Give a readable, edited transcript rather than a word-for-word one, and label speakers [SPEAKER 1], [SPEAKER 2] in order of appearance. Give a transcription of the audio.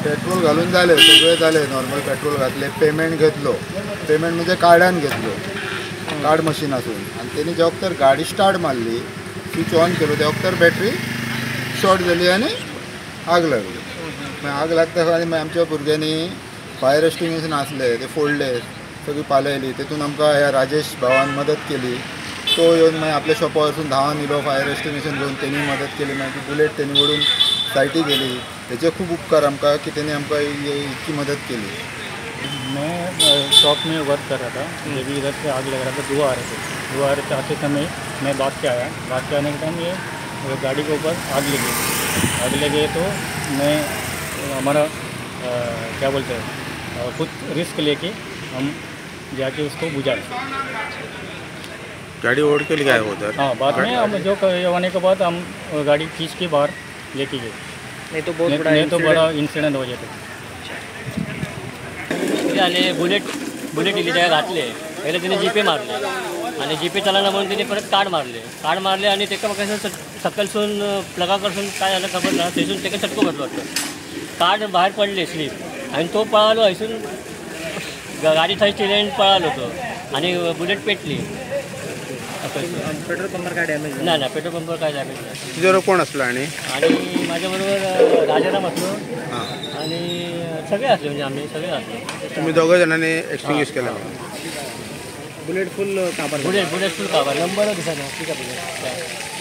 [SPEAKER 1] Petrol घालून जालें, सगळें जालें, नॉर्मल पेट्रोल घातलें, पेमेंट घेतलो, पेमेंट म्हणजे कार्डान घेतलो, कार्ड मशीन आसून. आनी तेणी ज्या वखतार गाडी स्टार्ट मारली, स्विच ऑन केलो, त्या वखतार बॅटरी शॉर्ट जाली आनी आग लागली. मागीर आग लागता आनी मागीर आमच्या भुरग्यांनी फायर एक्सटिंग्विशन आसले ते फोडले, सगळी पालयली. तेतून आमकां ह्या राजेश भावान मदत केली. तो येवन मागीर आपल्या शॉपा वचून धांवन येयलो, फायर एक्सटिंग्विशन घेवन तेणी मदत केली. मागीर ती बुलेट तेणी ओडून सायटी गेली. तेचे खूब उपकार आमकां की तेणी आमकां इतकी मदत केली.
[SPEAKER 2] मैं शॉप में वर्क कर रहा था, जब इधर से आग लग रहा था, धुआं आ रहे थे. धुआं आ रहे थे, आते समय मैं भाग के आया. भाग के आने के टाइम ये गाड़ी के ऊपर आग लगी. आग लगी तो मैं हमारा क्या बोलते हैं, खुद रिस्क लेके हम जाके उसको बुझाए.
[SPEAKER 3] गाड़ी ओढ़ के ले गए उधर?
[SPEAKER 2] हाँ, बाद में हम जो होने के बाद हम गाड़ी खींच के बाहर लेके गए.
[SPEAKER 4] नहीं तो बहुत बड़ा
[SPEAKER 2] नहीं तो बड़ा इंसिडेंट हो जाता.
[SPEAKER 5] आले बुलेट बुलेट इली तेका घातले. पहिले तिने जीपे मारले आणि जीपे चलाना म्हणून तिने परत कार्ड मारले. कार्ड मारले आणि तेका म्हाका सकलसून प्लगा कडसून काय झालं खबर ना, थंयसून तेका चटको बसलो वाटतं. कार्ड भायर पडले स्लीप आणि तो पळालो हयसून, गाडी थंय चिले आणि पळालो तो आणि बुलेट पेटली.
[SPEAKER 4] पेट्रोल पंपार काय डॅमेज
[SPEAKER 5] ना? ना, पेट्रोल पंपार काय डॅमेज नाही.
[SPEAKER 3] तुझ्यावर कोण असलो? आणि
[SPEAKER 5] आणि माझ्याबरोबर राजाराम असलो आणि सगळे असले, म्हणजे आम्ही सगळे असलो.
[SPEAKER 3] तुम्ही दोघं जणांनी एक्सटिंग्विश केलं?
[SPEAKER 4] बुलेट फुल काबार.
[SPEAKER 5] बुलेट बुलेट फुल काबार. नंबर दिसना. ठीक आहे.